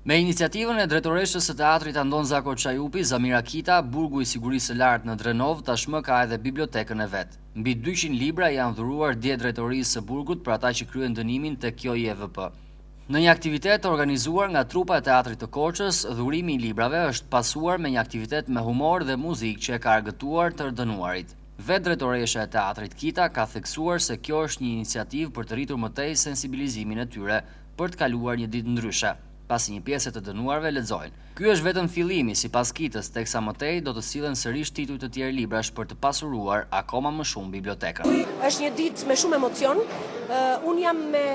Me iniciativën e drejtoreshës së Teatrit Andon Zako Çajupi, Zamira Kita, Burgu i Sigurisë së Lartë në Drenovë tashmë ka edhe bibliotekën e vet. Mbi 200 libra janë dhuruar dje drejtorisë së burgut për ata që kryen dënimin te kjo IEVP. Në një aktivitet të organizuar nga trupa e Teatrit të Korçës, dhurimi i librave është pasuar me një aktivitet me humor dhe muzikë që e ka argëtuar të dënuarit. Vetë drejtoresha e Teatrit Kita ka theksuar se kjo është një iniciativë për të rritur më tej sensibilizimin e tyre për të kaluar një ditë ndryshe, pasi një pjesë e të dënuarve lexojnë. Ky është vetëm fillimi, sipas Kitës, teksa më tej do të sillen sërish tituj të tjerë librash për të pasuruar akoma më shumë bibliotekën. Është një ditë me shumë emocion. Unë jam me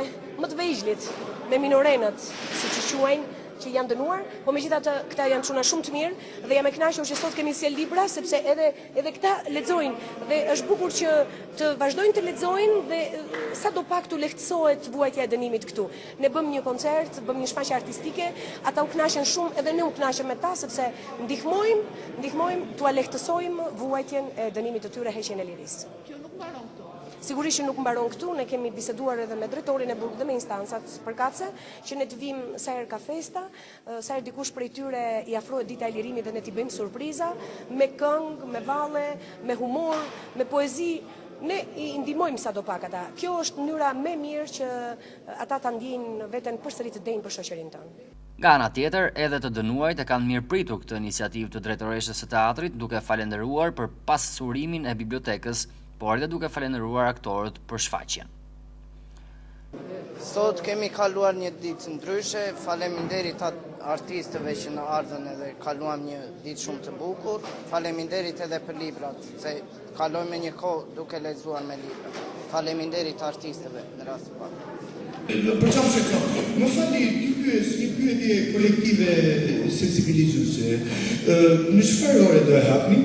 më të vegjlit, me minorenët, siç i quajnë, që janë dënuar, po megjithatë këta janë çuna shumë të mirë dhe jam e kënaqur që sot kemi sjellë libra sepse edhe edhe këta lexojnë dhe është bukur që të vazhdojnë të lexojnë dhe sado pak t'u lehtësohet vuajtja e dënimit këtu. Ne bëmë një koncert, bëmë një shfaqje artistike, ata u kënaqën shumë, edhe ne u kënaqëm me ta sepse ndihmojmë, ndihmojmë t'ua lehtësojmë vuajtjen e dënimit të tyre, heqjen e lirisë. Kjo nuk mbaron këtu. Sigurisht që nuk mbaron këtu, ne kemi biseduar edhe me drejtorin e burgut dhe me instancat përkatëse që ne të vijmë sa herë ka festa, Sa herë dikush prej tyre i afrohet dita e lirimit dhe ne t'i bëjmë surpriza, me këngë, me valle, me humor, me poezi, ne i ndihmojmë sado pak ata. Kjo është mënyra më e mirë që ata ta ndjejnë veten përsëri të denjë për shoqërinë tonë. Nga ana tjetër, edhe të dënuarit e kanë mirëpritur këtë iniciativë të drejtoreshës së teatrit, duke falënderuar për pasurimin e bibliotekës, por edhe duke falënderuar aktorët për shfaqjen. Sot kemi kaluar një ditë ndryshe, faleminderit artistëve që na ardhën edhe kaluam një ditë shumë të bukur, faleminderit edhe për librat, se kalojmë një kohë duke lexuar me libra. Faleminderit artistëve në radhë të parë. Për çfarë më shqetëson? Më falni, t'ju pyes një pyetje kolektive sensibilizuese. Në çfarë ore do e hapni?